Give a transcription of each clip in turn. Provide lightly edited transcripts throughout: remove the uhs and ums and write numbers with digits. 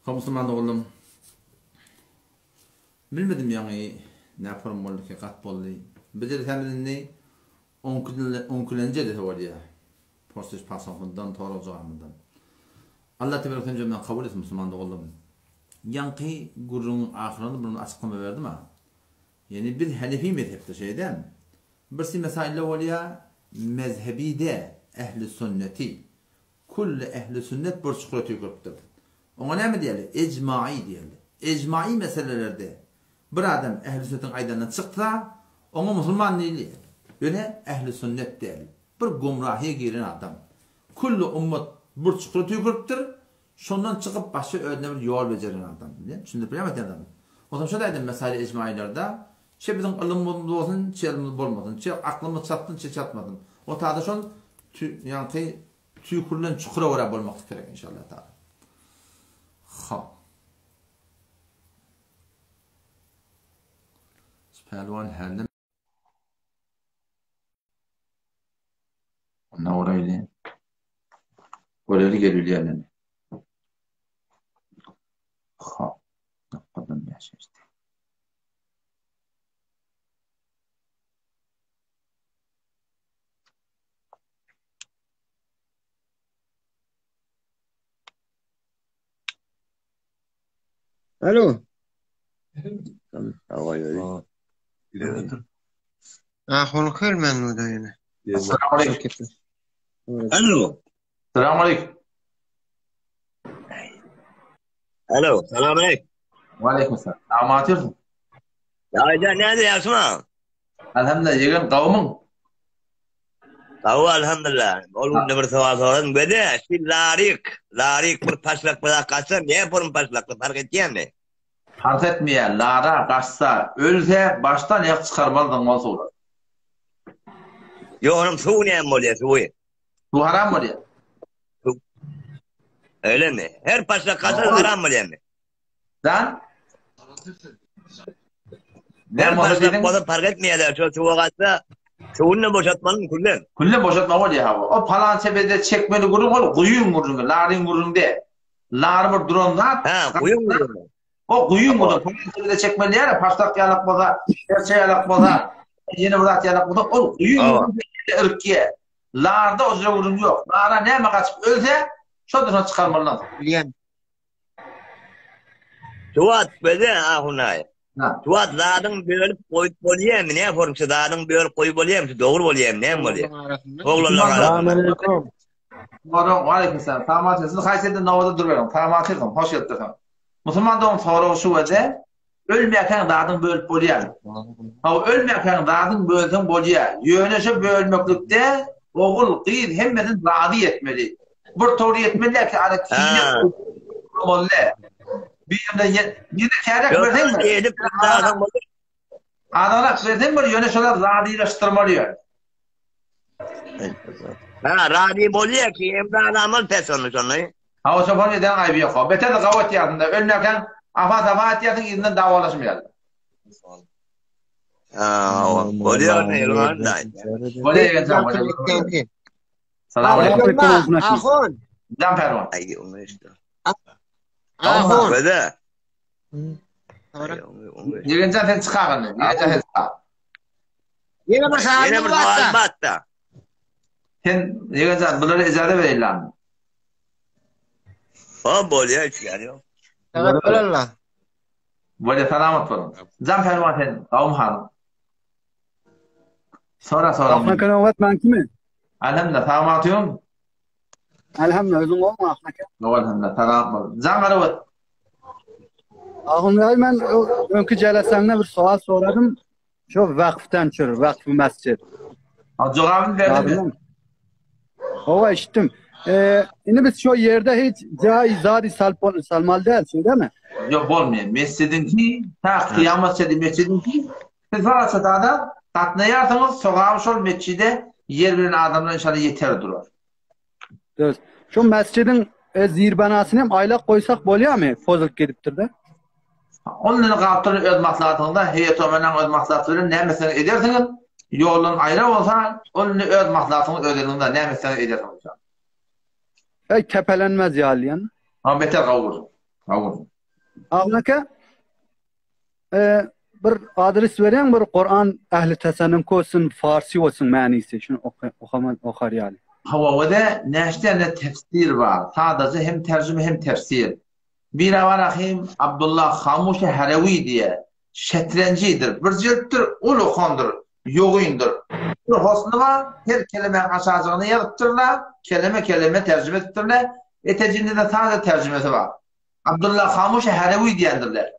Ha musulman doganlarym. Bilmedim ýaňy näporum boldy ki gat boldy. Biz edesemiz indi onkilenji edese bolýar. Porsiş pasohyndan sorag jogabyndan. Allah teberek sen jemden kabul etsin musulman doganlarym. Ýaňky gürrüňiň ahyrynda bir açyklama berdim ha. Ýani biz Hanefi mezhepde şeýdem. Birsi mesaille bolýar mezhebi-de ehli sünneti Külli ehli sünnet bir çukura tüýküripdir. Oňa näme diýerler? Ejma'i diýerler. Ejma'i meselelerde bir adam ehli sünnetiň aýdanyndan çyksa, oňa musulman diýilýär. Ýöne ehli sünnet däl. Bir gumrahyýa giren adam. Külli ummat bir çukura tüýküripdir, şondan çykyp başga özüne bir ýol bejeren adam. Bilýän, düşündirip bilýärmi aýdýan zadym? Onsoň şo taýdan mesaili ejmailerde çe biziň ylymymyz bolsun, çe ylmymyz bolmasyn, çe aklymyz çatsyn, çe çatmasyn. O taýda şol ýaňky tüýkürilen çukura görä bolmaklyk gerek inşallah taala. Hop. Pälwan hälden Onda orayly. Göreli gelbilýärler. Hop. Noktadan ýaşaýyşdy. Alo. Ah, onu körmen mi da yine? Assalamu aleykum. Alo. Assalamu aleykum. Alo, salam aleykum. Wa aleykum salam. Amatyrsyň? Aýda näde ýagşymy? Alhamdulillah, ýegen gawumyň? Gawy alhamdulillah. Ol günde bir sowal soradym. Göde, şu larik, larik bir paşlak bir zat gaçsa, ne form paşlakly fark etýärmi? Fark etmeýär, lara gaçsa, ölse, başdan aýak çykarmaly zyňmaly suwlar. Ýok, onuň suwy näme bolýar, suwy? Suw haram bolýar. Öylemi? Her paşlak gaçsa haram bolýarmy? Dan? Her paşlak bolsa fark etmeýärler. Şo suwa gaçsa, suwuny da boşatmalymy küllen? Küllen boşatmaly bolýar hawa. O palan sebede çekmeli gürrüň ol guýyň gürrüňi, laryň gürrüňi däl. Lar bir duran zat. Ha, guýyň gürrüňi. O guýyň gürrüňi. Palan sebede çekmeli däl, paşlak ýalak bolsa, serçe ýalak bolsa, ýene bir zat ýalak bolsa, ol guýyň gürrüňi irkýär. Larda o gürrüň ýok. Lara näme gaçyp ölse, şo duran çykarmaly. Bilýän. Suwat beze ahunaý. Suwat zadyň bölüp goýup bolýarmy? Ne form şu zadyň bölüp goýup bolýarmy? Şu dogry bolýarmy? Näme bolýar? Oglanlar arasynda. Aleyküm. Wa aleyküm selam. Salam Siz haýsy ýerde nowada durup Salam aleyküm. Hoş gelipdirsiň. Musulman dogan soragy şu wede, ölmäkäň zadyň bölüp bolýar. Hawa, ölmäkäň zadyň bölseň bolýar. Ýöne şu bölmeklikde ogul, gyz hemmesini razy etmeli. Bir tory etmeli däl ki, ana kine bolmaly däl. Birine ýene kärek berseň edip zadyň bolýar. Adalat berseň bir ýöne şolar razylaşdyrmaly ýöne. Ha, razy bolýar ki, hem amal pes onu şonu. Hawa şoför eden aýby ýok. Beter de gawy etýärsiň-de. Ölmäkäň afa-safa etýärsiň, yzyndan dawalaşmaýarlar. Ha, bolýar ne, ýylgyn da. Bolýar ýegen bolýar. Salam aleyküm. Ahun. Jan Pälwan. Aý, oňa işte. Ahun. Göze. Ýegenjan sen çykagyn. Ýegenjan sen çykag. Ýene bir sowal Ýene bir sowal batda. Sen Ýegenjan bulara ijaza bereýin lan. Ha bolýar hiç ýeri ýok. Salam Allah. Bolýar salamat boluň. Jan Pälwan sen gawum halyň. Sora sora. Ahmet Kanawat men kimi? Alhamdulillah salamat ýoň. Elhamdülillah özüň gowmy Ahmet aka? Gowy elhamdülillah salam bol. Jan garawat. Ahun men öňki jelesäňde bir sowal soradym. Şu vakftan çür, vakf mescid. Ha jogabyny berdim. Hawa eşitdim. Ee, indi biz şu ýerde hiç jaý zady salyp bol salmaly däl, şeýdemi? Ýok bolmaýar. Mesjidiňki ta kyýamat çenli mesjidiňki siz faraçada gatnaýarsyňyz, sogaby şol mesjide ýer bilen adamlar inşallah ýeter durar. Düz. Şu mesjidiň e, zirbanasyny hem aýlak goýsak bolýarmy? Pozulyp gidipdir-de. Ol indi galyp duran öz maslahatyňyzda, heýet omanyň öz maslahaty bilen näme etseňiz edersiňiz. Ýoldan aýra bolsa, ol indi öz maslahatyňyz öz eliňizde, näme etseňiz edersiňiz. Eý, tepelenmez ýaly ýa. Ha beter gowur. Sag bol. Ahun aka, e, bir adres berýäň bir Kur'an ähli tasanyň kosun farsi bolsun manysy şunu okaman okar ýaly. Hawa wede näçe tefsir bar. Sadaja hem terjime hem tefsir. Biri bar ahim Abdullah Hamuş Harawi diýe şetrenjidir. Bir jiltdir, ol okandyr, ýogyndyr. Bir hosny bar, her kelemäň aşajygyny ýazypdyrlar, keleme keleme terjime edipdirler. Etejinde-de sada terjimesi bar. Abdullah Hamuş Harawi diýendirler.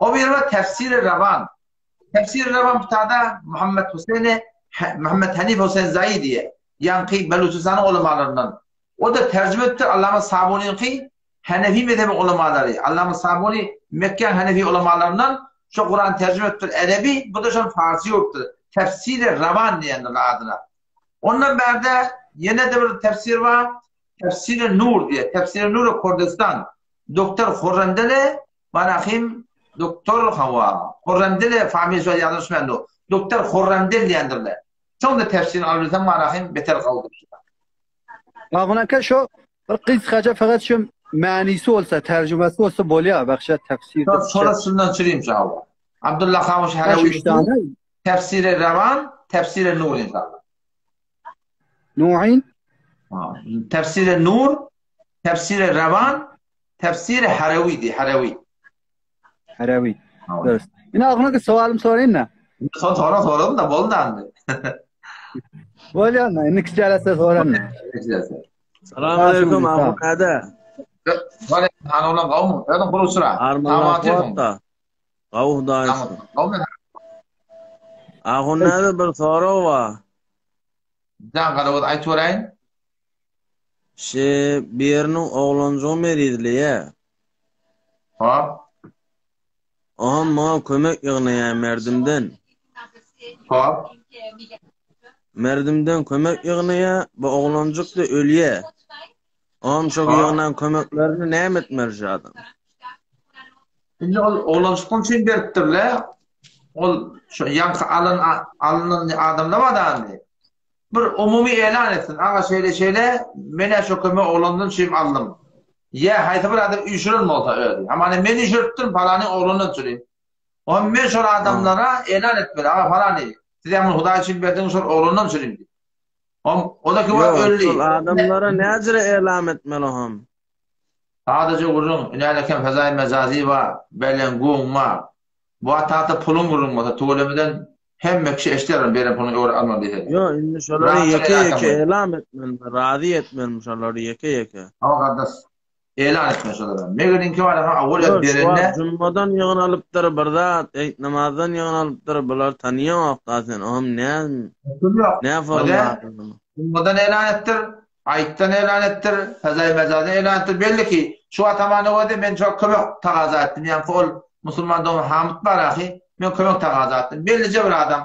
O bir bar Tefsiri Rawan. Tefsiri Rawan kitabda Muhammed Huseýni Muhammed Hanif Huseýn Zaýi diýe, ýaňky Belujystanyň ulamalaryndan. O-da terjime edipdir Allama Sabunyňky Hanefi mezhebi ulamalary, Allama Sabuni Mekgäň Hanefi ulamalaryndan şo Kurany terjime edipdir erebi, bu-da şony parsy ýurupdyr. Tefsiri Rawan diýendirler adyna. Ondan bärde ýene-de bir tefsir bar, Tefsiri Nur diýe, Tefsiri Nur Kurdistan. Doktor Hurremdele Barahim Doktor hawa, Hurremdele familiýasy bar ýalňyşmaýan do. Doktor Hurremdel diýendirler. Şoň-da tefsirini alyp bilseň Barahim beter gowudyr. Ahun aka şo bir gysgaça fakat şu manysy bolsa, terjümesi bolsa bolýar, bakşa tefsir. Şola şundan çüreyim şawa. Abdullah Hamuş Harawi. Tefsiri Revan, Tefsiri Nur inşallah. Nuhin? Tefsiri Nur, Tefsiri Revan, Tefsiri Harawi di, Harawi. Harawi. Dürüst. Ine ahun aka sowalym soraýyn da. Son sonra soralım da boldy andi. Bolýar, indiki jalasa soranna. Salam aleyküm Ahun ada. Wale hanolan gawmy? Özüň bir uçura. Armanlar Gawy Hudaý. Ahun näde bir sorag bar. Jan garawuz aýt göräýin. Şe biriniň oglanjygy merizleýä. Hop. Oňam maňa kömek ýygnaýa merdimden. Hop. Merdimden kömek ýygnaýa, bu oglanjyk-da ölýä. Oňam şo ýygnan kömeklerini näme etmeli şu adam? Indi ol oglanjykdan üçin beripdirle. Ol şu ýaňky alan alynan adamlar bar da indi. Bir umumy elan etsin. Aga şeýle şeýle men-ä şo kömegi oglandan üçin aldym. Ýa haýsy bir adam üýşüren bolsa özi. Hamana men üýşüripdirin palanyň oglundan üçin. Onda men şol adamlara elan etmeli. Aga palany siz ýa muny Hudaý üçin berdiňiz şol oglandan üçin diýip. Om o da ki Ýok, öldi. Şol adamlara näjire elam etmeli hom? Sadaja gürrüň, inäleken fezaý mejazi bar, belen guň bar. Bu atata puluň gürrüň bolsa tüwelemeden hemme kişi eşder beren puluny öwre almaly diýse. Ýok, indi şolary ýeke ýeke elam etmeli, razy etmelimi şolary ýeke ýeke. Hawa gardaş. Elan etme şolara. Megeriňki bar ha awal Ýok, şu berende. wagt jummadan ýygnalypdyr bir zat, eýt namazdan ýygnalypdyr, bular tanyýaňok da sen, oňam nä Ýok. nä forma Jummadan elan etdir, aýtdan elan etdir, fezaý mejazy elan etdir. Belli ki, şu atamany gözi men çok kömek tagaza etdim. Ýaňky ol musulman dogan Hamyt bar ahy, men kömek tagaza etdim. Bellije bir adam.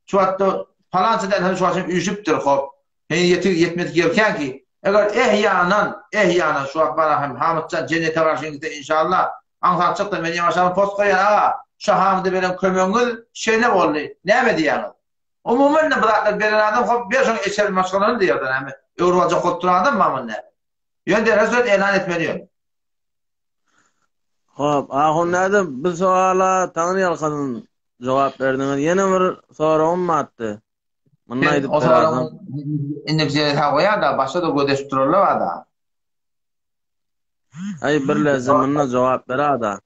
Şu wagtda palança däl hem şu wagt üýşüpdir hop. Heniz ýetik ýetmedik ýerkän ki, eger ehýanan, ehýanan şu wagt bana hem Hamytjan jennete barşyň gitse inşallah, aňsatjykda men ýaňaşamy post goýýan aga, şu Hamyda beren kömegiňiz şeýle boldy, näme diýýäňiz? Umuman indi bu zatlar beren adam hop ber şoň eçerin maşgalany diýerdi näme, öwrüp aljak bolup duran adam mamyn näme. Ýöne derhal söz elan etmeli ýöne. Hop, ahun näde bu sowala taňryýalkasyn jogap berdiňiz. Ýene bir soragym bardy. Muny aýdyp O soragyň indi bir ýere goýar da, başga da gözeşip durarlar bar-da. Aý bir leze munda jogap ber ada.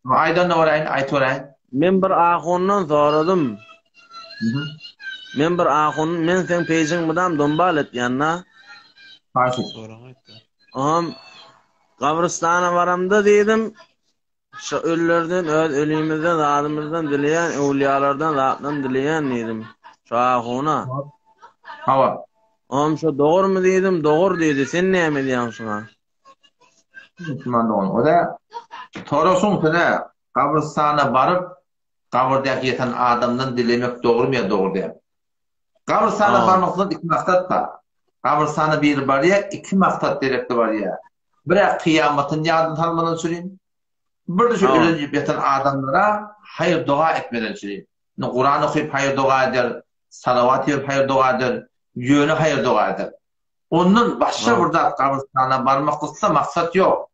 Aýdanda göräýin, aýt göräýin. Men bir ahundan soradym. Men bir ahun, men seň pejiň mydam dombal etýän-da. Haýsy? Oňam gabrystana baramda diýdim, Şu ölülerden öz ölimizden zadymyzdan dileýän öwlüýalardan zatdan dileýän diýdim. Şu ahuna. Hawa. Oňam şu dogrumy diýdim, dogry diýdi. Sen näme diýýäň şuňa? Musulman dogan. O-da sorasyň sene gabrystana baryp gabyrdaky ýatan adamdan dilemek dogrumy ýa dogry däl. Gabrystana barmakdan iki maksat bar. Gabrystana biri barýar, iki maksat derekli barýar. Bir-ä kyýamatyny ýadyna salmadan üçin, bir-de şu ölen diýip ýatan adamlara haýyr-doga etmeden üçin. Indi Kuran okyp haýyr-doga eder, salawat ýörüp haýyr-doga eder, ýöne haýyr-doga eder. Ondan başga bir zat gabrystana barmaklykda maksat ýok.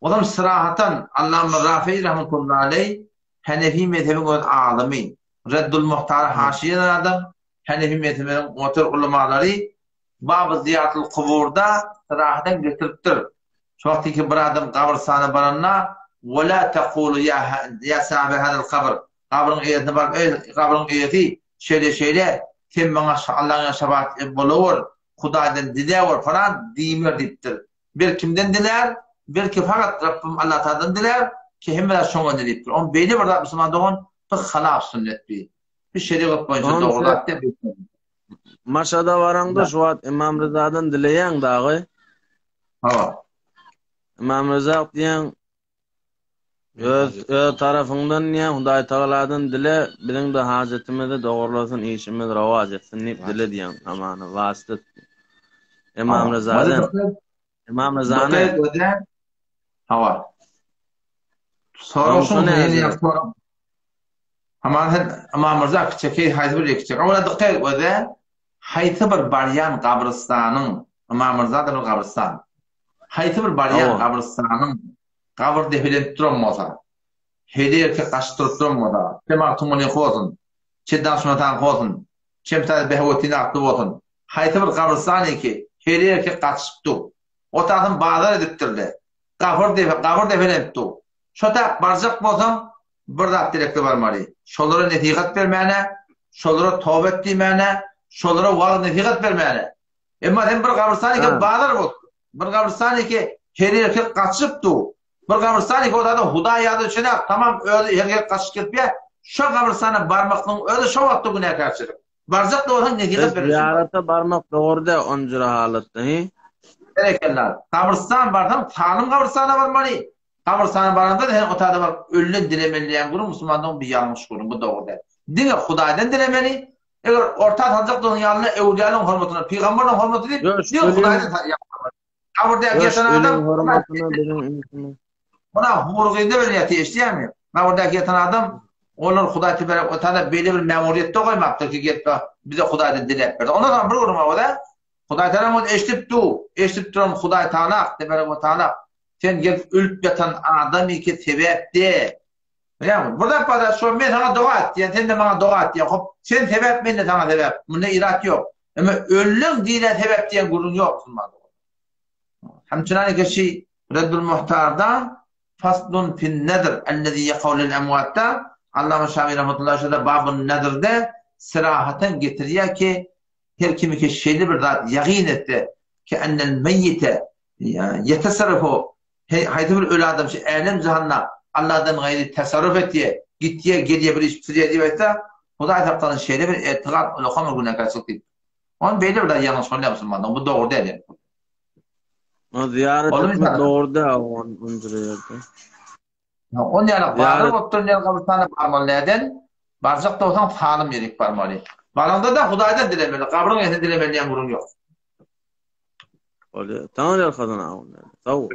Olam syrahatan Allama Rafii rahmetullahi aleý Hanefi mezhebiň öz alymy, Reddul Muhtara haşiýe eden adam, Hanefi mezhebiniň otur ulamalary Baby Zyýatul Kuburda syrahatan getiripdir. Şu wagtky ki bir adam gabrystana baranda, Ve la tekulu ýa ýa sahibe hazal kabr, gabryň eýesine baryp, eý, gabryň eýesi, şeýle-şeýle, sen maňa Allaň ýanynda şepagat edip bolawer, Hudaýdan diläwer falan diýmer diýipdir. Bel kimden dilär? Belki fakat Rabbim Allah Tagaladan dilär, ki hemme zat şoňa indi diýipdir. On beýle bir zat musulman dogan, bu halaf sünnet bi. Bu şerigat boýunça dogry zat däl. Maşada baraňda şu wagt Imam Rızadan dileýäň dagy. Hawa. Imam Rıza diýen öz öz tarapyňdan diýen Hudaý Tagaladan dile, biziň de hajatymyzy dogrulasyn, işimiz rowaç etsin diýip dile diýen amany wasyt. Imam Rızadan. Imam Rızany. Hawa. Soraşyň ýene soraň. Aman sen Ymam Myrza kiçekeý haýsy bir ýekiçek. Owala dykgat et öze haýsy bir barýan gabrystanyň Ymam Myrza da bir gabrystan. Haýsy bir barýan gabrystanyň gabyr depelenip duran bolsa, hede erkek gaçyp durup duran bolsa, çe Magtymgulyňky bolsun, çe Daşmataňky bolsun, çe Mümtaz Behawetdin atly bolsun, haýsy bir gabrystan iki hede erkek gaçyşyp dur. Otasyn bazar edipdirle. Gabyr depe gabyr depelenip dur. Şo tak barjak bolsaň Bir zat gerekli barmaly. Şolara nesihat bermäne, şolara toba et diýmäne, şolara wagyz-nesihat bermäne. Emma sen bir gabrystan eken bazar bolupdyr. Bir gabrystan eke her erkek gaçyp dur. Bir gabrystan eke o zada Hudaý ýady üçin-ä tamam özi her erkek gaçyp gelipýä. Şo gabrystana barmaklygyň özi şo wagtda günäkärçilik. Barjak bolsaň nesihat bermeli. Zyýarata barmak dogry däl onjura halatda, hi? Berekella. Gabrystan barsaň salym gabrystana barmaly. Gabrystana baranda sen o taýda baryp ölüden dilemeli diýen gürrüň musulmanlygyň bir ýalňyş gürrüň, bu dogry däl. Diňe Hudaýdan dilemeli, eger orta saljak bolsaň ýanyna öwlüýalaryň hormatyna, pygamberleriň hormaty diýip, diňe Hudaýdan ýalbarmaly. Gabyrdaky ýatan adam Muna hur-gyzda bilen ýatyr, eşidýäňmi? Gabyrdaky ýatan adam olar Hudaý tebarek we taala beýle bir mämuriýetde goýmapdyr ki, gelip bize Hudaýdan diläp berdi. Ondan soň bir gürrüň bar, o-da Hudaý taala ony eşidip dur, eşidip duran Hudaý taala tebarek we taala Sen gelip ölüp ýatan adam eke sebäp de. Bilýäňmi? Bir zat bar şo men saňa doga et diýen, sen-de maňa doga et diýen. Hop, sen sebäp, men-de saňa sebäp. Munda irat ýok. Emma ölüň dine sebäp diýen gürrüň ýok musulman dogan. Hemçinan eke şi Reddul Muhtarda Faslun fin nezr ellezî yekau lil emwatda Allama Şafi rahmetullahi şada babun nezrde sirahaten getirýär ki her kim ki şeýle bir zat ýagyn etse ki ennel meýite Ýetesarrufo, haýsy bir öli adam şu älem-jahanda Alladan gaýry tasarruf etýär, gitýär, gelýär, bir iş bitirýär diýip aýtsa, Hudaý saklasyn şeýle bir etigat ullakan bir günäkärçilik diýip. Ony beýle bir zat ýalňyş bolýar musulmanlaryň, bu dogry däl ýaly. O zyýarat etmek dogry däl onjura ýerde. On ýaly bazar bolup duran ýer gabrystana barmaly näden? Barjak bolsaň salym ýerik barmaly. Baraňda-da Hudaýdan dilemeli, gabryň eýesini dilemeli diýen gürrüň ýok. Bolýar. Taňry ýalkasyn agam. Sag bol.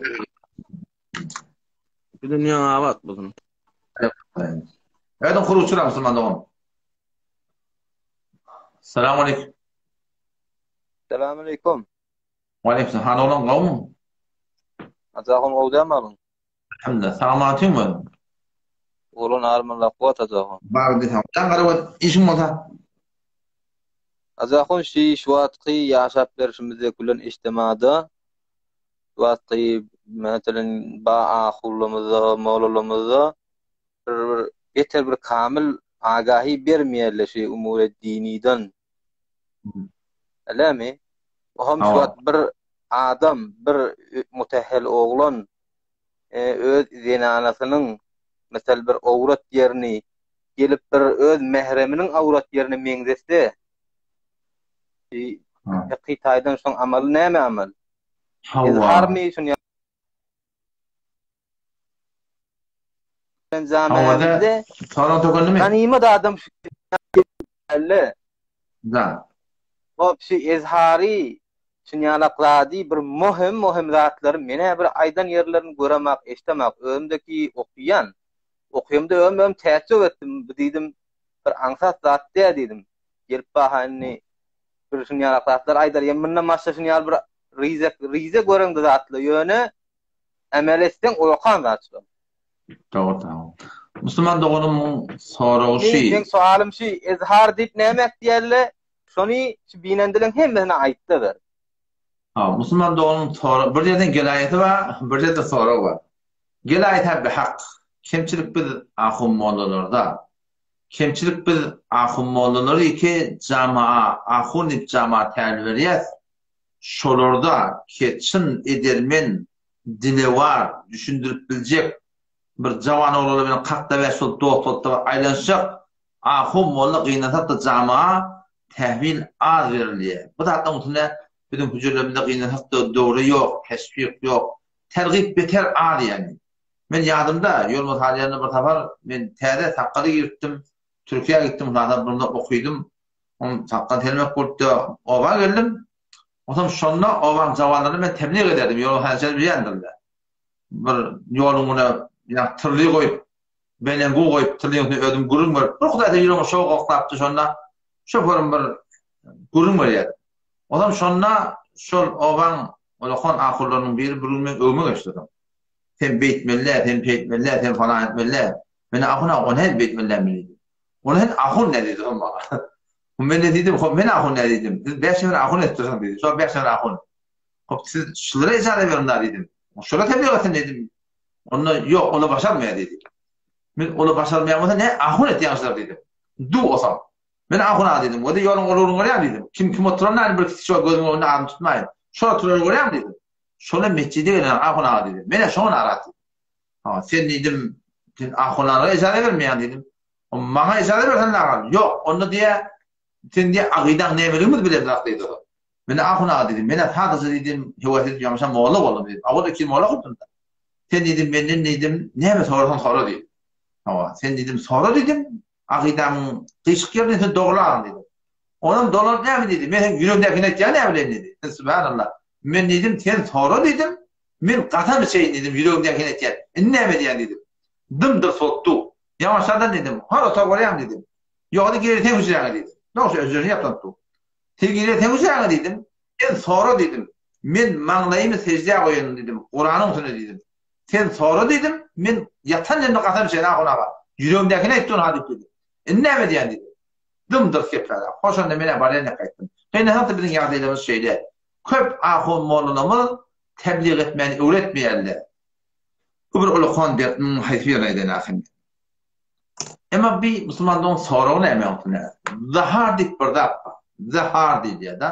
Bu dünýäň abat bolsun. Ödün kuruçyra musulman dogan. Salam aleyküm. Salam aleyküm. Aleyküm selam. Han oglan gowmy? Ajagyň gowy dämi alyň? Alhamdulillah. Salamatyn mı? Oglan armylla kuwat ajagyň. Bar diýsem. Sen gara işiň bolsa. Ajagyň şi şu wagtky ýaşap berşimizde gülen ijtimada şu wagtky meselen ba ahullamyzda, molalamyzda bir bir beter bir kamil agahi bermeýärler şu umure diniden. Älemi? O hem şu wagt bir adam, bir mutehhel oglan öz zenanasynyň mesel bir owrat ýerini gelip bir öz mähreminiň awrat ýerine meňzetse fiqhi taýdan şoň amaly näme amal? Izharmy şuny Hawa-da, soraň tökendimi? Ganymat adam şu elle. Da. Hop şu ezhary şunýalak zady bir möhüm möhüm zatlary menä bir aýdan ýerlerini göremak eşdemak özümdeki okýan. Okýamda özüm özüm täjjüp etdim bu diýdim bir aňsat zat däl diýdim. Gelip baha indi bir şunýalak zatlar aýdar. Ýa mundan başga şunýal bir rize rize göreňde zatlar ýöne. Emel etseň ulakan zat şol. Dogry tamam. Musulman doganymyň soragy şi. Meň soalym şi, ezhar diýip näme diýerler? Şony şu binendeleň hemmesine aýtda ber. Ha, musulman doganyň sora bir ýerden gelaýeti bar, bir ýerde sorag bar. Gelaýet bihak. Kemçilik biz ahun mollalarda. Kemçilik biz ahun mollalary ki jamaa ahun diýip jamaa täl berýäs. Şolarda ki çyn edermen dilewar düşündirip biljek bir jawan oglanlar bilen kakda bäş bolup dost bolup da aýlanyşjak ahun molla gynansak-da jamaa tähwil az berilýär. Bu zatlaryň üstünde biziň hüjrelerimizde gynansak-da döwre ýok, teşwik ýok. Tergip beter az ýagny. Men ýadymda, Ýolmaz Halýanda bir sapar men täze sakgaly giripdim, Türkiýä gitdim, ondan bunda okydym. Oň sakgal sermek bolupdy, oba geldim. Onsoň şonda obaň jawanlaryny men teblig ederdim, Ýolmaz Halýançany bilýändirler. Bir ýoluň güne ýa tyrly goýup, belengu goýup, tyrlyň üstüne özüm gürrüň berip, bir hudaýsa ýüregime şo goklapdy şonda, şoförüm bir gürrüň berýärdi. Onsoň şonda şol obaň ulakan ahurlarynyň biri bir gün meň öňüme geçdi soň. Sen beýtmeli-dä, sen peýtmeli-dä, sen falan etmeli-dä. Men ahun aga, ony hä beýtmeli däl men diýdim. Ony sen ahun nä diýdi soň maňa. Men ne diýdim, hop men ahun nä diýdim. Siz bäş nefer ahun edip dursuňyz diýdi. Şol bäş nefer ahun. Hop siz şulara ijaza beriň da diýdim. Şolara tebligat etsin diýdim. Onda ýok, ola başarmaýar diýdi. Men ola başarmaýan bolsa ne ahun etýän şular diýdim. Du osam. Men ahun aga diýdim. Wede ýoluň oluryny görýän diýdim. Kim kim oturan näme bir kişi şo gözüň öňünde adyny tutmaýyn. Şol oturan görýän diýdim. Şola metjide gelen ahun aga diýdim. Menä şoňa narat diýdim. Ha, sen diýdim, sen ahun aga ijaza bermeýän diýdim. O maňa ijaza bersen aga. Ýok, onda diýä sen diýä agydaň nämeligimiz bilemzok diýdi. Men ahun aga diýdim. Menä sadaja diýdim, höwes edip ýaňşa molla boldum diýdim. Awal iki molla okudym da. Sen diýdim, menden diýdim, näme sorasaň sora diýdim. Hawa, sen diýdim, sora diýdim. Akydamyň gyşyk ýerini sen dogrularyn diýdim. Onam dolanyp näme diýdi? Men seň ýüregiňdäkini aýtýan näme bilen diýdi. Subhanallah. Men diýdim, sen sora diýdim. Men gasam içeýin diýdim, ýüregimdäkini aýtýan. Indi näme edýän diýdim. Dym-dyrs bolupdy. Ýamaşadan diýdim. Hor otag bolýaň diýdim. Ýogsa girer seň hüjräňe diýdim. Dogry hüjresini ýapynypdy. Sen girer seň hüjräňe diýdim. Sen sora diýdim. Men maňlaýymy seždä goýan diýdim. Kuranyň üstüne diýdim. Sen sora diýdim, men ýatan ýerimde kasam içeýin ahun aga. Ýüregimdäkini aýtdy ony hadyp diýdi. Indi näme edýän diýdi. Dym-dyrs geplädi. Hoş onda men-ä barýan ýaka aýtdym. Gynansak-da biziň ýagdaýlarymyz şeýle. Köp ahun mollalarymyz teblig etmäni öwretmeýärler. Bu bir ullakan dertniň haýsy birini aýdaýyn ahyryn. Emma bi musulman dogan soragy näme öňküne? Zahar diýip bir zat bar. Zahar diýilýär-de.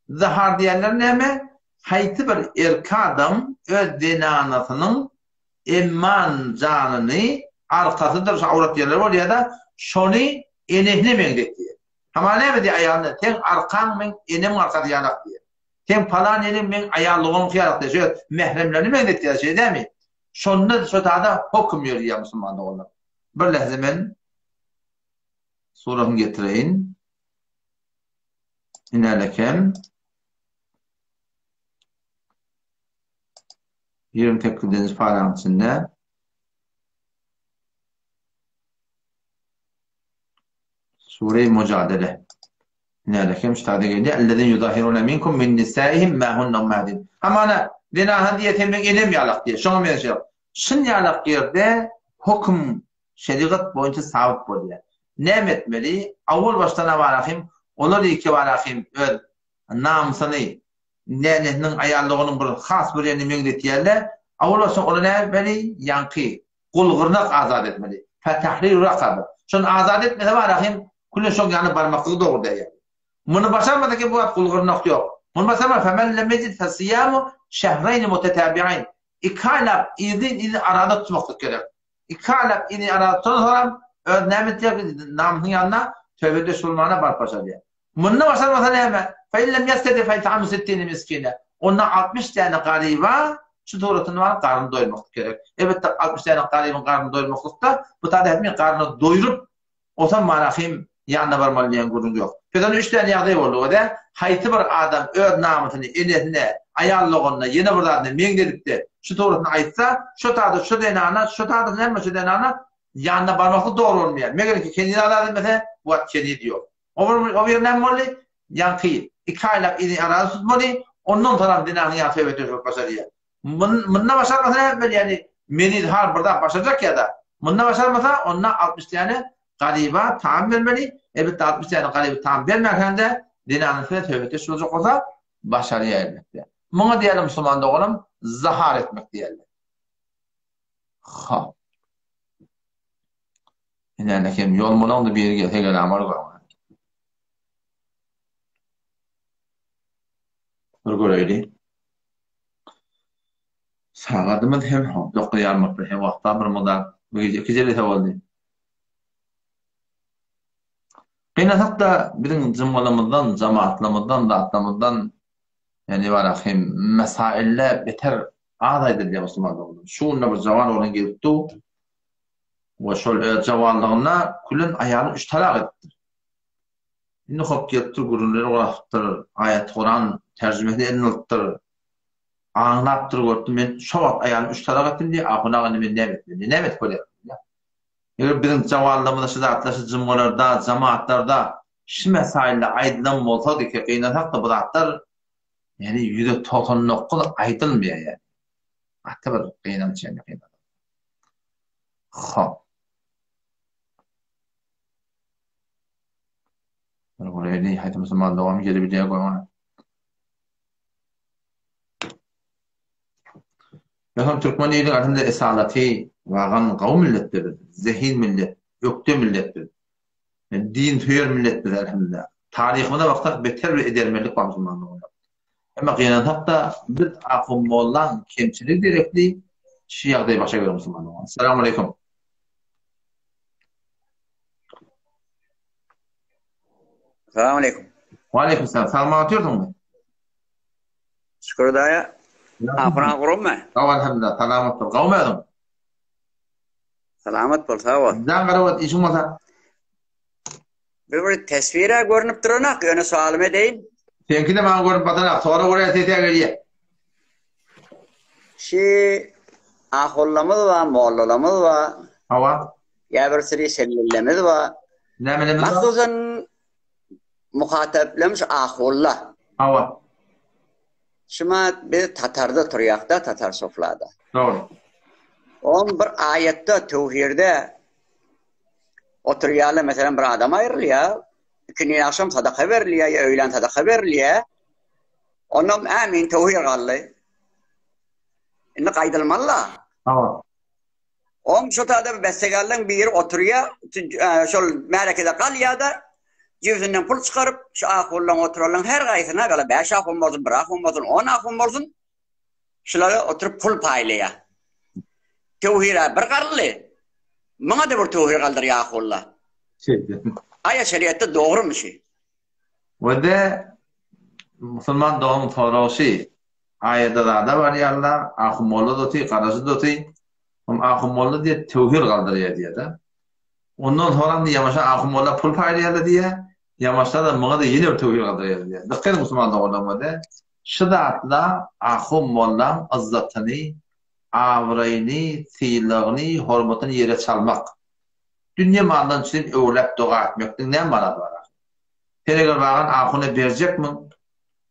Zahar diýenler näme? Haýsy bir erki adam öz zenanasynyň emman janyny arkasydyr şu awrat ýerleri bolýar-da, şony enesine meňzetýär. Hamana näme diýýär aýalyna, seň arkaň meň enemiň arkasy ýalak diýýär. Seň palan ýeriň meň aýallygymyňky ýalak diýýär. Şo mähremlerini meňzetýär, şeýle dälmi? Şonda şo tada höküm ýörýär musulman doganlar. Bir lähze men suratyny getireýin. Inälekem. 28-nji paraň içinde Sure-i Mujadele. Inälekem şu taýda gelýär. Ellezine yuzahiruna minkum min nisaihim ma hunna ummahatin. Hamana zenahan diýe sen meň enem ýalak diýe. Şoňa meňzeş. Şun ýalak ýerde höküm şerigat boýunça sabyt bolýar. Näme etmeli? Awal başdan abarahym olar ýeke barahym öz namysyny nänesiniň aýallygynyň bir has bir ýerini meňzetýärler. Awal başdan olar näme etmeli? Ýaňky gul-gyrnak azat etmeli. Fetahriru rakaba. Şony azat etmese barahym küle şoň ýanyna barmaklygy dogry däl ýaly. Muny başarmasa ki bu wagt gul-gyrnak ýok. Muny başarmasa femen lem yecid fesiyamu şehreýni mutetabi'ayn. Iki aýlap yzly-yzly araza tutmaklyk gerek. Iki aýlap yzly araza tutandan soňram öz näme etjek namysyň ýanyna töbe döş bolmana baryp başarýar. Munda başarmasa näme? Fe in lem ýestedi fe it'amu sittine miskine. Onda 60 däne garyba şu suratyny baryp garnyny doýurmaklyk gerek. Elbetde 60 däne garybyň garnyny doýurmaklykda bu taýda hetmi garnyny doýrup Osam Manahym ýanyna barmaly diýen gürrüň ýok. Biz onda üç däne ýagdaý boldy o-da, haýsy bir adam öz namysyny enesine, aýal doganyna, ýene bir zadyna meňzedip-de, şu dogrusyny aýtsa, şo tada şo zenana, şo tada näme şo zenana ýanyna barmaklyk dogry bolmaýar. Meger ki keniz azat etmese, bu wagt keniz ýok. O bir o bir näme boldy? Ýaňky iki aýlap yzy arazy tutmaly, ondan soňam zenanyň ýany söhbetdeş bolup başarýar. Munda başarmasa näme etmeli? Ýagny meni izhar bir zat başarjak ýa-da munda başarmasa onda 60 däne garyba taam bermeli. Elbetde 60 däne garyba taam bermäkäň-de zenanyň bilen söhbetdeş boljak bolsa başarýar elbetde. Muňa diýýärler musulman doganym zahar etmek diýýärler. Ha. Ine hem ýol bolaňda biri gelse gelämar görüň. Bir göreýli. Sagadymyz hem dokaýarmykdy, hem wagtda bir mudar. Bu gije iki jelese boldy. Gynasak-da biziň jymgalymyzdan, jamaatlarymyzdan, zatlarymyzdan ýani bara hem mesaille beter az aýdylýar musulman doganlar. Şu günde bir jawan oglan gelipdi we şol öz jawanlygynda külen aýalyny üç talak edipdir. Indi hop gelipdir, gürrüňleri gurapdyr, aýat-Kuran terjimesini eline alypdyr. Aňlapdyr, görüpdir, men şo wagt aýalymy üç talak etdim diýýär, ahun aga indi men näme etmeli, näme edip bolýar? Eger biziň jawanlarymyzda şu zatlar, şu jumgalarda, jamaatlarda şu mesaýylla aýdylan bolsady ki, gynansak-da bu zatlar ýani 199 aýdylmaýar ýani. Gaty bir gynanç ýani gynanç. Hop. Göreli, haýsy musulman dogam gelip bilýär görmeli. Ýogsam türkmen iliniň aslynda esalaty wagan gawy milletde biz, zehin millet, ökde millet biz. Din söýer millet biz elhamdülillah. Taryhymyza baksak beter bir edermenlik bar musulmanlygynda. Emma gynansak-da biz ahun mollaň kemçiligi derekli şu ýagdaýy başa gelen musulmanlar. Assalamu aleýkum. Salam aleýkum. Wa aleýkum salam. Sagman otyrsyňmy? Şükür daýa. Ahuna gurummy? Sag elhamdülillah. Salamat bol. Gawmy özüň? Salamat bol, sag bol. Jan garawat işiň bolsa. Bir bir teswire görünip duranak, ýöne sowalymy edeýin. Seňki de maňa görünip batanak, sora görä sese gelýär. Şi ahullamyz bar, mollalamyz bar. Hawa. Ýa bir sürü sellelemiz bar. Nämelerimiz bar? Mahsusan muhataplem şu ahulla. Hawa. Şuma biz tatarda oturýakda, tatar soflada. Dogry. On bir aýatda töwhirde oturýarlar, meselem bir adam aýrylýar, ikindi agşam sadaka berilýär, ýa öýlän sadaka berilýär. Ondan ämin töwhir galdy. Indi gaýdylmaly-la. Hawa. Oň şo taýda bir bessegarlaň biri oturýar, şol märekede galýar-da, jübüsinden pul çykaryp, şu ahunlaň oturanlaň her gaýsyna, gala bäş ahun bolsun, bir ahun bolsun, on ahun bolsun, şulara oturyp pul paýlaýar. Töwhir-ä bir garyldy, muňa-da bir töwhir galdyrýar ahunla. Aýa şeriatda dogrumy şü? We-de musulman doganyň soragy şi, Aýada zada barýarlar, ahun molla doty, garaşy doty, Hom ahun molla diýýär, töwhir galdyrýar diýýär-de. Ondan soňram diýýär, ýamaşa ahun molla pul paýlaýarlar diýýär, ýamaşsa-da muňa-da ýene bir töwhir galdyrýarlar diýýär. Dykgat ediň musulman doganlarym-da, şu zatlar ahun mollaň yzzatyny, abraýyny, sylagyny, hormatyny ýere çalmak. Dünýe maldan çürim öwrüläp doga etmekligiň näme manasy bar ahyry? Sen eger bagan ahuna berjekmiň,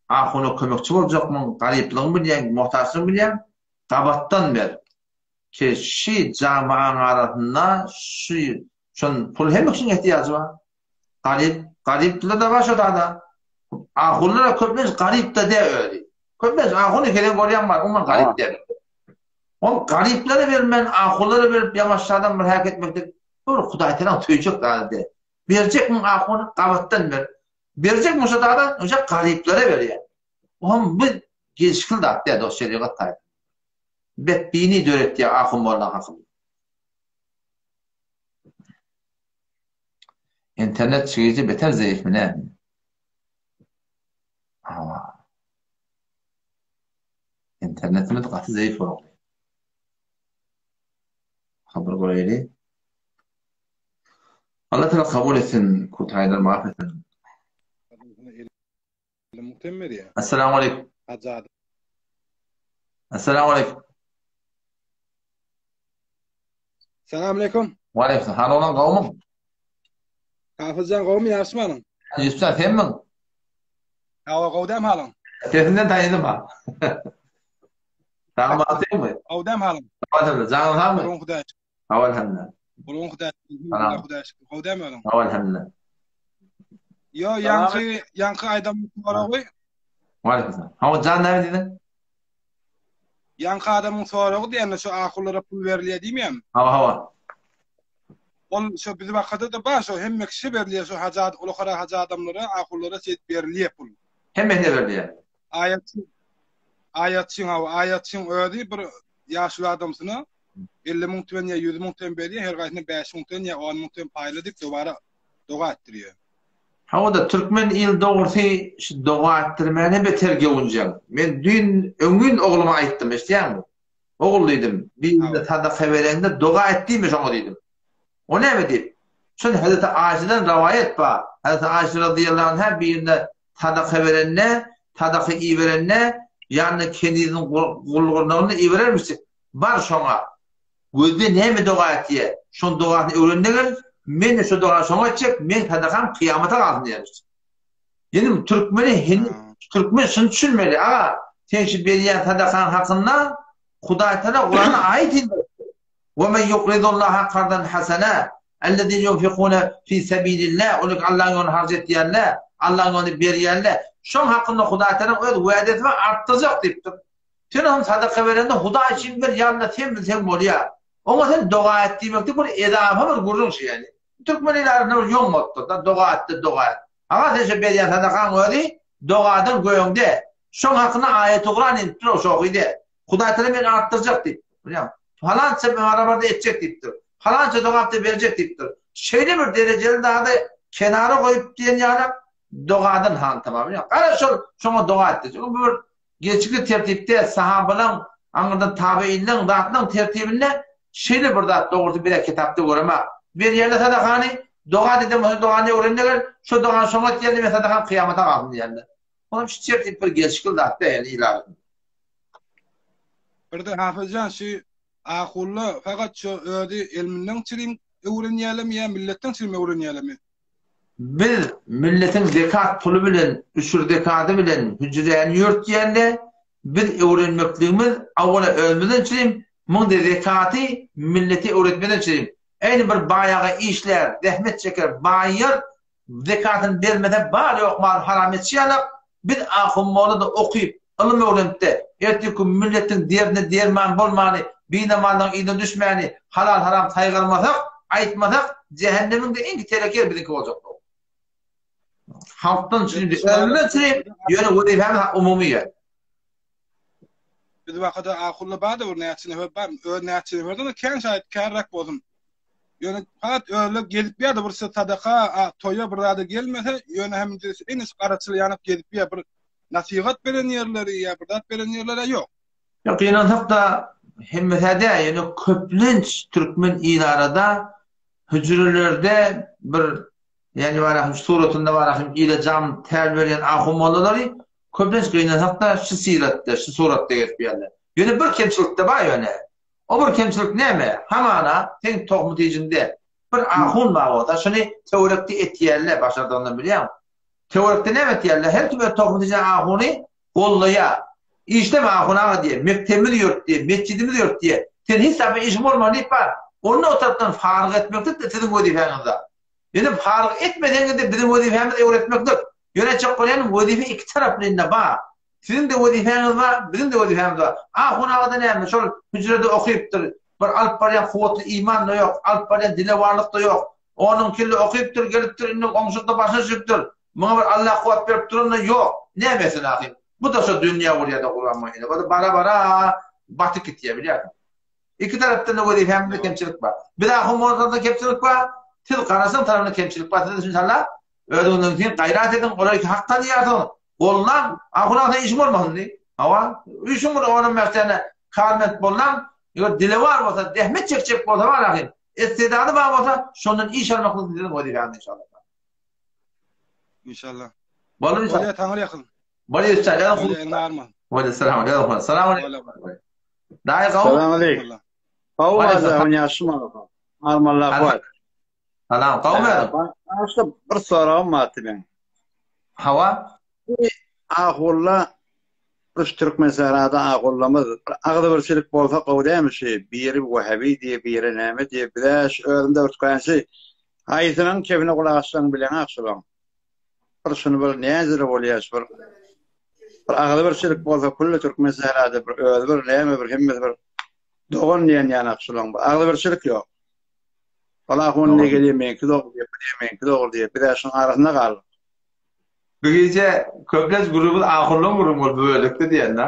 ahuna kömekçi boljakmyň, garyplygyňy bilýäň, muhtaçlygyňy bilýäň, gabatdan ber. Ki şi jamaň arasynda şi şon pul hemme kişiň ehtiýajy bar. Garyp, garyplar-da bar şo dada. Ahunlar köplenç garyp-da dä özi. Köplenç ahun ekeden görýän bar, umuman garyp däl. Ol garyplara bermän, ahunlara berip ýamaşjadan bir häk etmeklik bir Hudaý tagalaň söýjek zady däl. Berjekmiň ahuny gabatdan ber. Berjekmiň şo dada, oja garyplara berýär. Oňam bu gelşikli zat däl dost şerigat taýdan. Betbini döretýär ahun mollaň hakynda. Internet çigiji beter zeýifmi näme? Hawa. Internetimiz gaty zeýif boldy. Habar goýaýly. Allah Teala kabul etsin, kutaýlar maaf etsin. Assalamu aleýkum. Assalamu aleýkum. Salam aleýkum. Wa aleýkum. Hal oglan gowmyň? Hafyzjan gowmy ýagşymy halyň? Ýusupjan senmiň? Hawa gowy dämi halyň? Sesinden tanydym ha. Sagmy atyňmy? Gowdam halyň. Alhamdulillah. Janyň sagmy? Gurban Hudaý. Hawa alhamdulillah. Gurban Hudaý. Alhamdulillah Hudaý şükür. Gowdam özüň. Hawa alhamdulillah. Yo, ýaňky ýaňky aýdan soragy. Waleýkim salam. Hawa jan näme diýdiň? Ýaňky adamyň soragy diýende şu ahullara pul berilýär diýmeýärmi? Hawa hawa. Ol şo bizi bakada-da bar şo hemme kişi berilýär şo hajy ulukara hajy adamlara ahullara şeýdip berilýär pul. Hemmesine berilýär. Aýatçy Aýatçyň hawa aýatçyň özi bir ýaşuly adamsyna 50 müň tüwen ýa 100 müň tüwen berýär her gaýsyna 5 müň tüwen ýa 10 müň tüwen paýla diýip dobara doga etdirýär. Hawa-da türkmen il dogrusy şu doga etdirmäne beter göwünjeň. Men düýn öňňin ogluma aýtdym eşidýäňmi? Ogul diýdim, birine sadaka bereňde doga et diýme şoňa diýdim. O näme diýip? Şol Hezreti Aýşadan rawaýat bar. Hezreti Aýşa razyýallahu anha birine sadaka berende, sadaka iberende, ýanyna keniziniň gul-gurnagyny iberermişdik. Bar şoňa. Gözle näme doga etýär? Şoň dogasyny öwren-de gel, men-de şo dogany şoňa etjek, meň sadakam kyýamata galsyn diýermişdik. Ýöne türkmeni heniz türkmen şuny düşünmeli, aga, sen şu berýän sadakaň hakynda Hudaýtagala Kuranda aýat indiripdir. Ve men yukridullaha kardan hasana, ellezine yunfikune fi sebilillah, olar Allahyň ýolunda harç etýänler, Allahyň ýolunda berýänler, şoň hakynda Hudaýtagalaň öz wädesi bar, artdyrjak diýipdir. Sen oňa sadaka berende Hudaý üçin ber, ýalňyz sen bilseň bolýar. Oňa sen doga et diýmekde bir edafa bir gürrüň şu ýaly. Türkmen il arasynda bir ýoň bolupdyr-da, doga et-de doga et. Aga sen şo berýän sadakaň özi dogadan göňde. Şoň hakynda aýaty-Kuran inipdir-ow şo okydy. Hudaýtagala men artdyrjak diýipdir. Bilýäňmi? Palança barabarda etjek diýipdir. Palança sogap-da berjek diýipdir. Şeýle bir derejeli zady kenara goýup diýen ýaly dogadan han tamam. Bilýäňmi? Gara şol şoňa doga etdi. Çünki bu bir Geçiki tertipde sahabalaň, aňyrdan tabeinleň zatlaň tertibinde şeýle bir zat dogrusy bir kitapda göremak. Berýärler sadakany, doga deden bolsa dogany öwren-de gel, şo dogany şoňa etýärler men sadakam kyýamata galsyn diýýärler. Olam şu tertip bir gelşikli zat däl ýaly il arasynda. Birde Hafyzjan şu ahulla fakat şu özi elminden çirim öwrenýälemi ýa milletden çirim öwrenýälemi? Biz milletiň zekat puly bilen, üşür zekady bilen hüjräni ýörtýände, biz öwrenmekligimiz awwala özümizden çirim, muňda zekaty millete öwretmeden çirim. Eýni bir baý aga işlär, zähmet çeker, baýar, zekatyny bermese bar-ýok maly haram etşi ýalak, biz ahun molla-da okyp, ylym öwrenip-de, ertirki gün milletiň derdine derman bolmany, binamazlaryň yzyna düşmäni, halal-haram saýgarmasak, aýtmasak, jähennemiň-de iň telek ýeri biziňki boljakdyr. Halkdan çürim, özümizden çürim, ýöne wezipämiz umumy ýer. Biz wakada ahulla bar-da bir näçe nefer bar, öz näçe neferden-de kän şaýat kärräk bolsun. Ýöne fakat öyle gezip ýa-da bir sadaka, toýa bir zada gelmese, ýöne hem iniş garaçyl ýanyp gezip ýa bir nasihat beren ýerleri ýa bir zat beren ýerleri ýok. Ýok, gynansak-da hemmesi däl, ýöne köplenç türkmen il arada hüjrelerde bir ýani barahym suratynda barahym ile jam täl berýän ahun mollalary köplenç gynansak-da şu syratda, şu suratda gezip ýörler. Ýöne bir kemçilik-de bar ýöne. O bir kemçilik näme? Hamana seň tohum tijinde bir ahun bar bolsa, şuny töwerekde etýärler, başardygyndan bilýäňmi? Töwerekde näme etýärler? Her kim öz tohum tijine ahuny gollaýar. Işleme ahun aga diýýär, mekdebimizi ýört diýýär, metjidimizi ýört diýýär. Sen hiç zat bilen işiň bolmaly diýip bar. Onda o tarapdan faryg etmeklik-de siziň wezipäňiz-de. Ýöne faryg etmeseňiz-de biziň wezipämiz öwretmeklik. Ýöne aýtjak bolýanym, wezipe iki taraplaýyn-da bar. Siziň-de wezipäňiz bar, biziň-de wezipämiz bar. Ahun aga-da näme, şol hüjrede okypdyr, bir alyp barýan kuwwatly iman-da ýok, alyp barýan dilewarlyk-da ýok. Onuň kelle okypdyr, gelipdir, indi goňşulykda başyna düşüpdir. Muňa bir Allah kuwwat berip duran-da ýok. Näme etsin ahyr? Bu-da şo dünýä bolýar-da Gurban ene. Bu-da bara-bara batyp gitýär, bilýärsiň. Iki tarapdan-da wezipämizde kemçilik bar. Biz ahun molla tarapynda kemçilik bar, siz garaşyň tarapynda kemçilik bar. Siz inşallah özüňizden keyin gaýrat ediň, olary hak tanýarsyňyz. Gollan, ahun agza işiň bolmasyn diý. Hawa, işiň bir onam bäş karment bollan, eger dilewar bolsa, zähmet çekjek bolsa bar ahyn. Istidady bar bolsa, şondan iş almaklyk siziň wezipäňiz inşallah. İnşallah. Boldy inşallah. Bolýar, taňry ýakyn. Bolýar inşallah. Bolýar, arman. Bolýar, salam aleýkum. Salam aleýkum. Daýy gawy. Salam aleýkum. Gawy azam ýaşym Armanlar bar. Salam, gawmy özüň? Başda bir soragym bar siziň. Hawa. Ahulla. Bir şu Türkmensährada agullamyz bir agzybirçilik bolsa gowy dämi şi biri wehabi diýe biri näme diýe bizä şu özümde bir tükenşi haýsynyň kebine gulak açjagyňy bileňak şulaň bir şuny bir näzire bolýa şu bir bir agzybirçilik bolsa külli Türkmensährada bir özi bir näme bir hemmesi bir dogan diýen ýanak şulaň bir agzybirçilik ýok. Ol ahun ne gelýär meňki dogry diýýär, bu diýýär meňki dogry diýýär. Biz-ä şunuň arasynda galdyk. Bu gije köplenç gürrüňimiz ahunlaň gürrüňi boldy bu bölekde diýen-dä.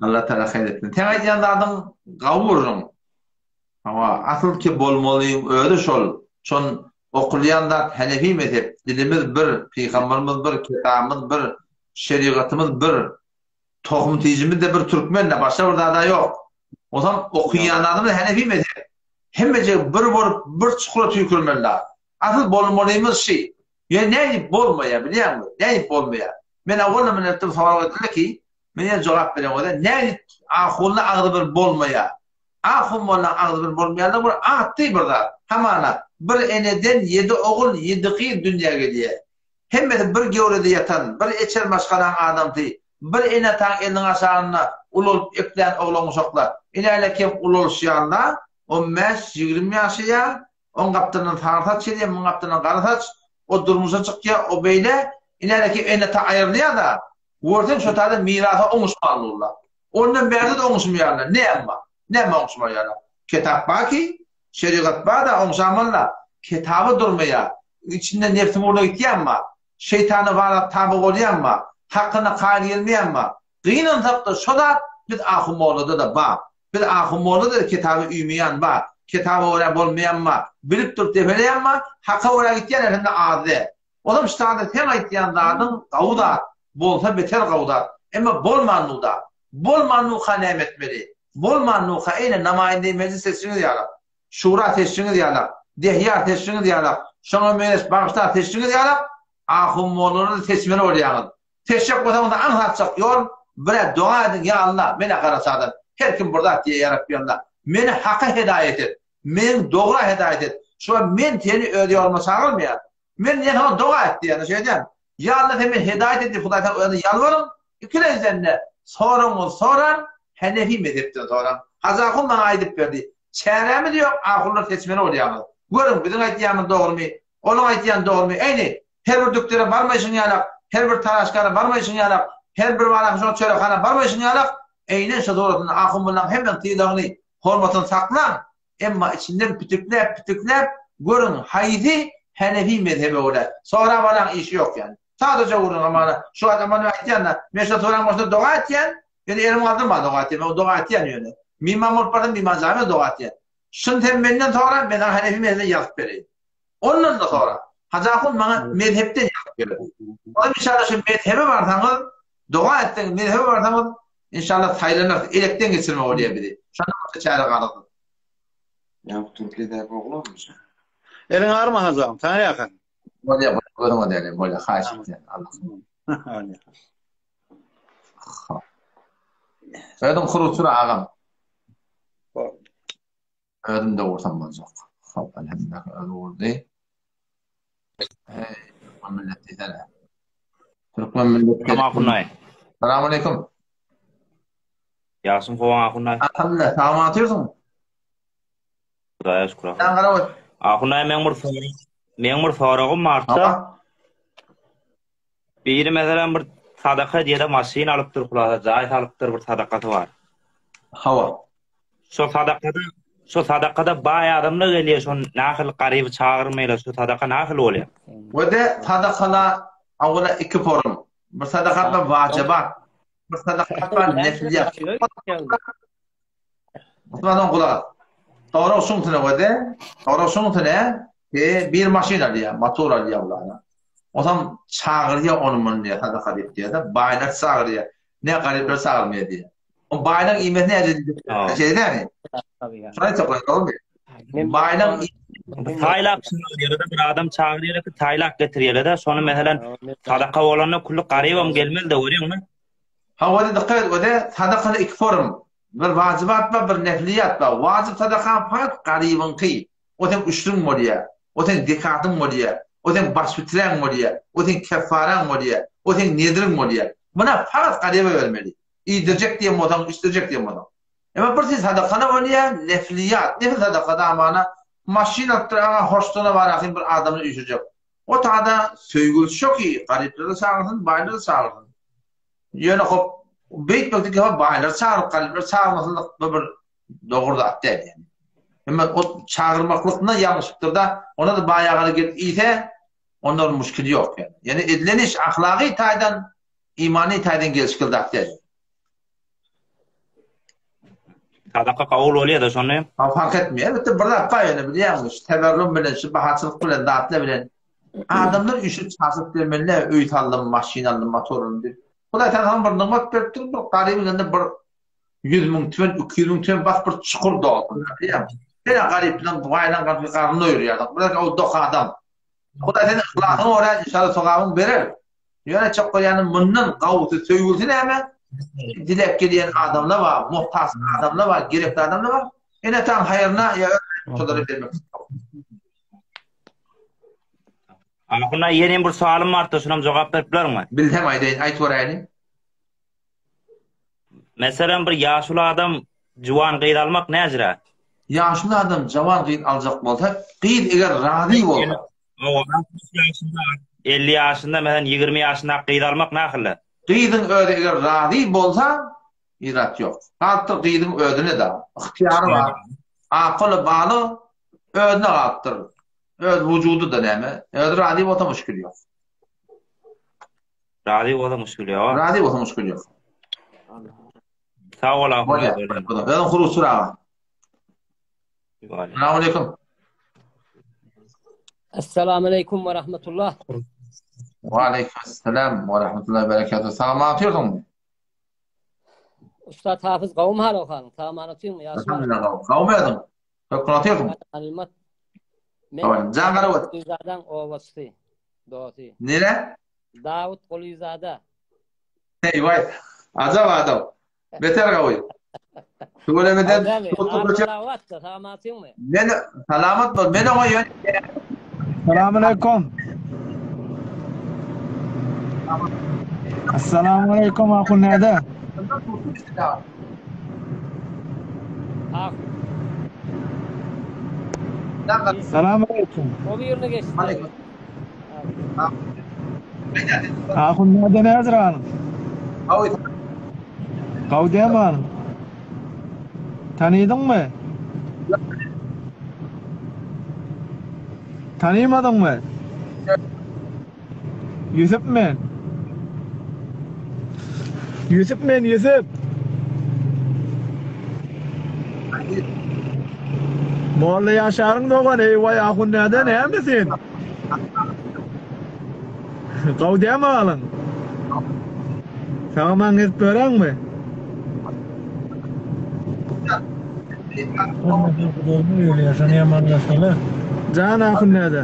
Allah Tagala haýyr etsin. Seň aýdýan zadyň gawy gürrüň. Hawa, asyl ki bolmalyň özi şol. Şon okulýan zat Hanefi mezhep, dilimiz bir, pygamberimiz bir, kitabymyz bir, şerigatymyz bir. Tohum tijimiz-de bir türkmen-de, başga bir zada ýok. Onsoň okaýan zadymyz Hanefi mezhep. Hemmejek bir bolup bir çukura tüýkürmeli-da. Asyl bolmalymyz şi. Ýöne nädip bolmaýar bilýäňmi? Nädip bolmaýar? Men owal hem ertir sorag edildi ki, men ýene jogap beren bolýan. Nädip ahunly agzy bir bolmaýar? Ahun mollaň agzy bir bolmaýanlygy bir atdy bir zat. Hamana bir eneden ýedi ogul, ýedi gyz dünýä gelýär. Hemmesi bir göwrede ýatan, bir eçer maşgalaň adamsy, bir ene-ataň eliniň aşagynda ulalyp eklän oglan-uşaklar. Ine-älek hem ulalyşýanda on bäş, 20 ýaşaýar, oň gapdalyndan sary saç gelýär, muň gapdalyndan gara saç, o durmuşa çykýar, o beýle, ine-älek hem ene-ata aýrylýar-da, görseň şo taýda mirasa oňuşman durlar. Ondan bärde-de oňuşmaýarlar. Näme? Näme oňuşmaýarlar? Kitap bar ki, şerigat bar-da, oňşamalylar. Kitaba durmaýar. Içinde nebsiň ugruna gitýän bar. Şeýtana bar taby bolýan bar. Hakyna kaýyl gelmeýän bar. Gynansak-da şo zat biz ahun mollada-da bar. Biz ahun mollada-da kitaby üýmeýän bar. Kitaba görä bolmaýan bar. Bilip durup depeleýän bar. Haka görä gitýän elhamdülillah az däl. Olam ştada seň aýtýan zadyň gawy zat. Bolsa beter gawy zat. Emma bolman nuda. Bolman nuka näme etmeli? Bolman nuka eýne namaýyndeý mejlis seçişiňiz ýalak. Şura seçişiňiz ýalak. Dehyar seçişiňiz ýalak. Şoňa meňzeş bagşylar seçişiňiz ýalak. Ahun mollalary seçmeli bolýaňyz. Seçjek bolsaňyzda aňsatjak ýol birä doga ediň ýa Alla menä garaç adam her kim bir zat diýýä ýa Rabbi Alla meni haka hedaýat et meni dogra hedaýat et şuwagt men seni öz ýoluma çagyrmaýan Men diýen saňa doga et diýen, şeýdýän. Ýa Alla sen meni hedaýat et diýip Hudaý saňa özüne ýalbaryň, ikilenjden-de soragyňyzy soraň, Hanefi mezhepden soraň. Hajy ahun maňa aýdyp berdi. Çärämiz ýok, ahunlar seçmeli bolýaňyz. Görüň, biziň aýtýanymyz dogrumy, olaň aýtýany dogrumy? Eýni, her bir dükdere barmaýşyň ýalak, her bir taraşkara barmaýşyň ýalak, her bir baraky şoň çörekhana barmaýşyň ýalak, eýnen şo suratynda ahun mollaň hemmäň sylagyny, hormatyny saklaň, Emma içinden pitikläp-pitikläp görüň haýsy Hanefi mezhebe görä. Sorap alaň işi ýok ýani. Sadaja gürrüň hamana şu wagt men aýtýan-da, men şo soraň başynda doga etýän, ýöne elim galdyrman doga etýän, men doga etýän ýöne. Miman bolup barsam miman jaýyma doga etýän. Şuny sen menden sora, men saňa Hanefi mezhebden ýazyp bereýin. Ondan-da sora. Hajy ahun maňa mezhepden ýazyp berdi. Olam inşallah şu mezhebe barsaňyz, doga etseňiz, mezhebe barsaňyz, inşallah saýlanarsyz, elekden geçirme bolýar bizi. Şondan başga çäre galmaz. Ýa bu Türkiýedäki oglanmy şu? Eliň agyrma Hajy agam, saňa ýakyn. Bolýar, gözüňe degin, bolýar, haýyş etýän. Allah. Özüň huruçyr agam. Özüm de vursam boljak. Hop, elhamdülillah özi vurdy. Hey, Türkmen millet diýsene. Türkmen millet. Salam Ahunay. Salam aleyküm. Ýagşymy howaň Ahunay? Elhamdülillah, sag otyrsyň. Hudaýa şükür. Sen gara Ahunay meň bir soragym, meň bir soragym barsa. Biri meselem bir sadaka edýär-de maşyn alypdyr, hulasa jaý salypdyr, bir sadakasy bar. Hawa. Şo sadakada, şo sadakada baý adamlar gelýär, şo nahyl garyby çagyrmaýlar, şo sadaka nahyl bolýar? We-de sadakala awala iki forum. Bir sadakat bar wajibat, bir sadakat bar nefilýat. Musulmandan gulak as. Sorag şuňsuna we-de, sorag şuňsuna, e, bir maşyn alýar, motor alýar ulara. Onsoň çagyrýar ony muny diýýär, sadaka diýip diýýär-de, baýlar çagyrýar. Ne garyplar çagyrmaýar diýýär. O baýlaň iýmesi näde diýip, şeýle dälmi? Şony aýtjak bolýar, dogrumy? Baýlaň Taýlap çagyrýar-da, bir adam çagyrýar ki, taýlap getirýär-de, şony meselem sadaka bolanda külli garybam gelmeli-de, görýäňmi? Hawa, dikkat et, o-da sadakada iki forum. Bir wajybat bar, bir nefliýat bar. Wajyp sadaka fakat garybyňky. O seň üşrüň bolýar. O seň zekatyň bolýar. O seň baş biträň bolýar. O seň keffaraň bolýar. O seň nezriň bolýar. Muna fakat garyba bermeli. Iýdirjek diýen bolsaň, içdirjek diýen bolsaň. Emma bir siz sadakana bolýar, nefliýat, nefil sadaka damana maşyn alypdyr, aňa hoşdana barasyn bir adamyny üýşürjek. O tada söýgülisi şo ki, garyplary çagyrsyn, baýlary çagyrsyn. Ýöne hop, beýtmekde ki, baýlary çagyryp, garyplary çagyrmasynlyk bu bir dogry zat däl ýani. Emma o çagyrmaklykna ýalňyşypdyr-da, onda da baý agaly gelip iýse, onda bir muşkil ýok ýani. Ýani edilen iş ahlagy taýdan, imany taýdan gelşikli zat däl. Sadaka kabul bolýar-da şonda. Ha fark etmeýär. Elbetde bir zat bar ýöne bilýäňmi, şu teberrüm bilen, şu bahaçylyk bilen, zatlar bilen adamlar üşüp çaşyp bermeli, öý saldym, maşyn aldym, motor aldym diýip. Hudaý saňa bir nygmat beripdir, bir garybyň elinde bir 100 müň tümen, 200 müň tümen bas bir çukur doldur. Bilýäňmi? Sen garyp bilen baýlaň garnyny doýurýarsyň. Bir o dok adam. Hudaý seniň yhlasyňa görä inşallah sogabyňy berer. Ýöne çok bolýany mundan gowusy söýgüsi näme? Diläp gelýän adamlar bar, muhtaç adamlar bar, gerekli adamlar bar. Ene taň haýryna ýa şolara bermek. Ahuna ýene bir soalym bardy, şonam jogap berip bilermi? Bilsem aýdaýyn, aýt göräýli. Meselem bir ýaşuly adam juwan gyz almak näjirä? Ýaşuly adam jawan gyz aljak bolsa, gyz eger razy bolsa. Hawa, 60 ýaşynda, 50 ýaşynda, meselem 20 ýaşyndaky gyz almak nähili? Gyzyň özi eger razy bolsa, irat ýok. Galypdyr gyzyň özüne-de, ygtyýary bar. Akyly, balyg özüne galypdyr. Öz wujudy-da näme, özi razy bolsa muşkil ýok. Razy bolsa muşkil ýok. Razy bolsa muşkil ýok. Sag bol ahun. Özüň hurusur aga. Assalamu aleykum. Assalamu aleykum ve rahmetullah. Ve aleykum assalam ve rahmetullahi ve berekatuhu. Sağ atıyorsun. Ustad Hafız gawum hal okalyň. Sağ atıyorsun. Elhamdülillah gawum. Gawum ýadyň. Köp atıyorsun. Halimat. Men Can Garawat. Gulyzadaň obasy. Dosy. Nere? Dawut Gulyzada. Hey vay. Ajap adam. Beter gawy. Tüwelemeden Men salamat bol. Men oňa ýön. Salam aleykum. Assalamu aleykum ahun näde? Salam aleykum. O birine geçdi. Ahun näde näzir hanym? Gawy dämi hanym? Tanydyňmy? Tanymadyňmy? Ýusup men. Ýusup men, Ýusup. Molla Ýaşaryň dogany, eý waý ahun näde näme sen? Gowy dämi halyň? Sag-aman gezip ýöräňmi? Jan ahun näde?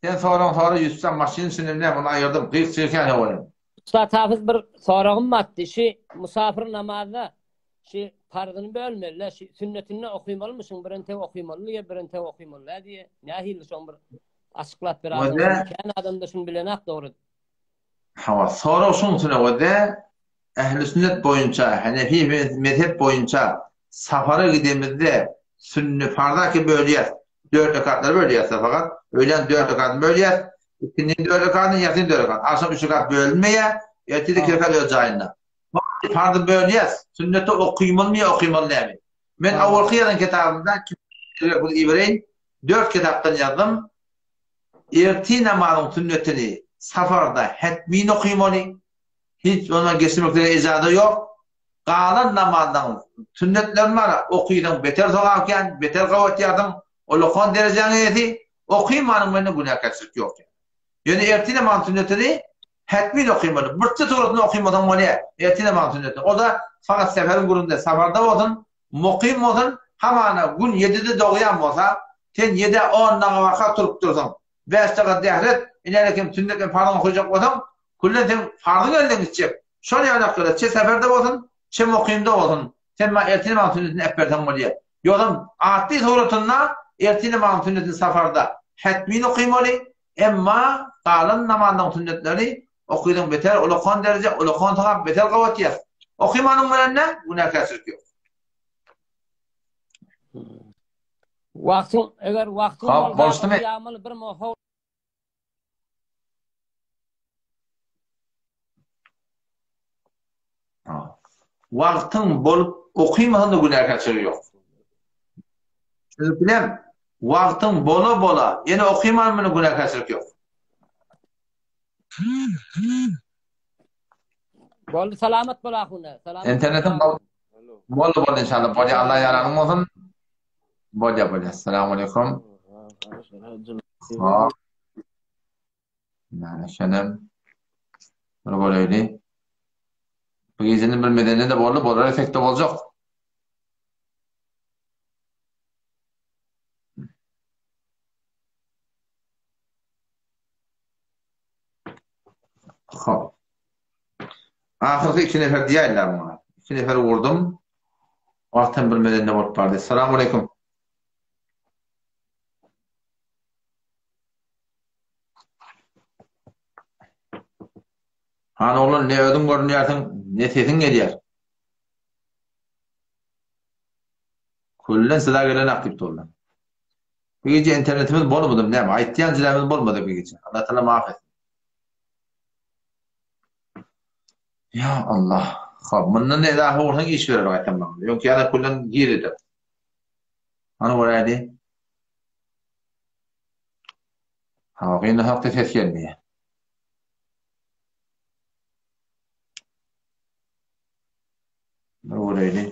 Sen soraň sora Ýusupjan maşyn içinde ne muny aýyrdym gyz çekýän owaly. Ussat Hafyz bir soragym batdy. Şi musafir namazda şi parzyny bölmeli şi sünnetini okymalymy şuň birintek okymaly diýe birintek okymaly dä diýe. Nähili şoň bir açyklap beräýseň. Kän adamda şuny bilenak dogry. Hawa sorag şuň üstüne wede Ähli sünnet boýunça, Henefi mezhep boýunça sapara gidemizde sünni farza ki bölýäs. Dört rekatlara bölýäs-de fakat. Öýlän dört rekatyny bölýäs. Ikindini dört rekatyny, ýasyny dört rekat. Agşam üç rekat bölünmeýär. Ertir iki rekat öz jaýynda. Farzy bölýäs. Sünneti okymalymy ýa okymaly dälmi? Men awalky ýazan kitabymda ibereýin. Dört kitapdan ýazdym. Ertir namazyň sünnetini safarda hetmin okymaly. Hiç ondan geçirmeklige ejaza ýok. Galan namazlaryň sünnetlerini bar, okysaň beter sogap kän, beter gawy etýärsiň, ullakan derejäň eýesi, okymanyň bilen günäkärçilik ýok. Ýöne ertir namazyň sünnetini hetmin okymaly. Birje suratyny okymasaň bolýar, ertir namazyň sünnetini. O-da fakat seferiň gününde, safarda bolsun, mukym bolsun, hamana gün ýedide dogýan bolsa, sen ýedä on daga barka turup dursaň, bäş daga dähret, inäle kem sünnet bilen parzyňy okajak bolsaň, Küllen sen farzyň elden gitjek. Şol ýalak çe seferde bolsun, çe mukimde bolsun. Sen maňa ertir namazyň sünnetini äpberseň bolýar. Ýogsam atly suratynda ertir namazyň sünnetini safarda hetmin okymaly, emma galan namazlaryň sünnetlerini okysaň beter ulakan dereje, ulakan sogap beter gabat ýer. Okymanyň bilen-de günäkärçilik ýok. Wagtyň, eger wagtyň Hop, bolsa, boluşdymy? okaýamaly bir moho Wagtyň bolup okymasaň-da günäkärçilik ýok. Şuny bilem, wagtyň bola-bola ýene okyman bilen günäkärçilik ýok. Boldy salamat bol ahuna. Salamat. Internetiň bol. Boldy boldy inşallah. Bolýa Allah ýaranyň bolsun. Bolýa bolýa. Assalamu alaykum. Hop. Näme şenem. Bir göreýli. Bu gijeni bilmedende de boldy, bolar efekte boljak. Hop. Ahyrky iki nefer diýýärler muňa. Iki nefer vurdum. Wagtam bilmeden ne bolup bardy. Assalamu alaykum. Han oglan ne özüň görünýärsiň, ne sesiň gelýär. Küllen size gelen ak diýip durlar. Bu gije internetimiz bolmady, näme? Aýtýan jilämiz bolmady bu gije. Allah taala maaf etsin. Ya Allah. Hop, mundan ne izahy ursaň iş berer gaýtam maňa. Ýok ýa-da küllen gir eder. Hany göräýli. Ha, gyna hakda ses gelmeýär. Bir göreýli.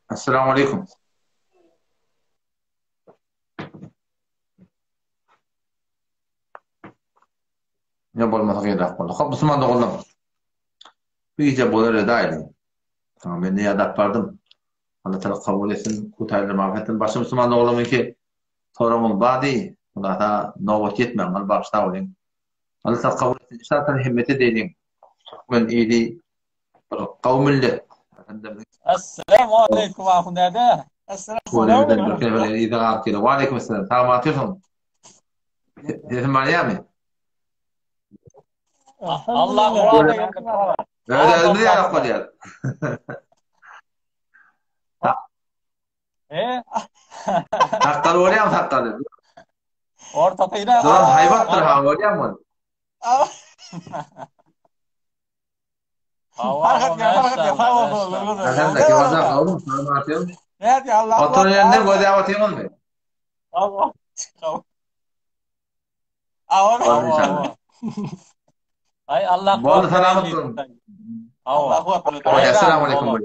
Assalamu alaikum. Ne bolmasa gerek boldy. Hop, musulman doganlar. Bu gije bolar edaýly. Tamam, men ne ýadap bardym. Allah Taala kabul etsin, kutaýlar mağfiret etsin. Başga musulman doganlar ki soragyňyz bardy. Hulasa nobat ýetmän, gal bagyşlap olyň. Allah Taala kabul etsin. Inşallah hemmete deýliň. Türkmen ili bir gawy millet. Esselamu aleýkum ahun däde. Esselamu aleýkum. Wa aleýkum esselam. Sag otyrsyň. Sesim barýarmy? Allah Öz özümiz ýarak bolýar. E? Sakgal bolýarmy sakgaly? Ortakyna. Duran haýbatdyr ha bolýarmy ol? Oturan ýerinden gözläp otyrmyzmy? Ay Allah Boldy salamat bolun. Allah Assalamu alaykum.